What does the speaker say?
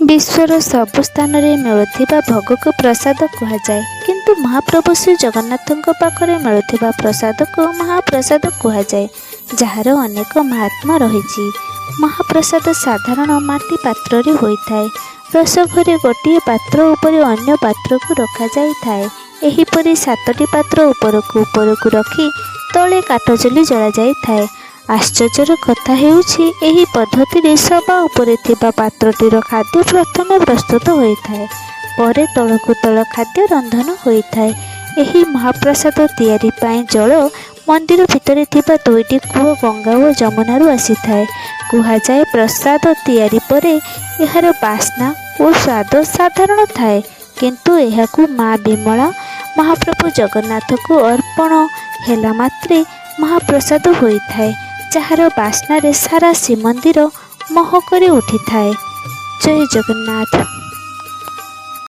ବିଶ୍ୱର ସବୁ ସ୍ଥାନରେ ମିଳୁଥିବା ଭୋଗକୁ ପ୍ରସାଦ କୁହାଯାଏ, କିନ୍ତୁ ମହାପ୍ରଭୁ ଶ୍ରୀ ଜଗନ୍ନାଥଙ୍କ ପାଖରେ ମିଳୁଥିବା ପ୍ରସାଦକୁ ମହାପ୍ରସାଦ କୁହାଯାଏ, ଯାହାର ଅନେକ ମାହାତ୍ମ୍ୟ ରହିଛି। ମହାପ୍ରସାଦ ସାଧାରଣ ମାଟି ପାତ୍ରରେ ହୋଇଥାଏ। ରୋଷଘରେ ଗୋଟିଏ ପାତ୍ର ଉପରେ ଅନ୍ୟ ପାତ୍ରକୁ ରଖାଯାଇଥାଏ। ଏହିପରି ସାତଟି ପାତ୍ର ଉପରକୁ ଉପରକୁ ରଖି ତଳେ କାଠଚୁଲି ଜଳାଯାଇଥାଏ। ଆଶ୍ଚର୍ଯ୍ୟର କଥା ହେଉଛି, ଏହି ପଦ୍ଧତିରେ ସବା ଉପରେ ଥିବା ପାତ୍ରଟିର ଖାଦ୍ୟ ପ୍ରଥମେ ପ୍ରସ୍ତୁତ ହୋଇଥାଏ, ପରେ ତଳକୁ ତଳ ଖାଦ୍ୟ ରନ୍ଧନ ହୋଇଥାଏ। ଏହି ମହାପ୍ରସାଦ ତିଆରି ପାଇଁ ଜଳ ମନ୍ଦିର ଭିତରେ ଥିବା ଦୁଇଟି କୂଅ ଗଙ୍ଗା ଓ ଯମୁନାରୁ ଆସିଥାଏ। କୁହାଯାଏ, ପ୍ରସାଦ ତିଆରି ପରେ ଏହାର ବାସ୍ନା ଓ ସ୍ୱାଦ ସାଧାରଣ ଥାଏ, କିନ୍ତୁ ଏହାକୁ ମା ବିମଳା, ମହାପ୍ରଭୁ ଜଗନ୍ନାଥଙ୍କୁ ଅର୍ପଣ ହେଲା ମାତ୍ରେ ମହାପ୍ରସାଦ ହୋଇଥାଏ, ଯାହାର ବାସ୍ନାରେ ସାରା ଶ୍ରୀମନ୍ଦିର ମହକରେ ଉଠିଥାଏ। ଜୟ ଜଗନ୍ନାଥ।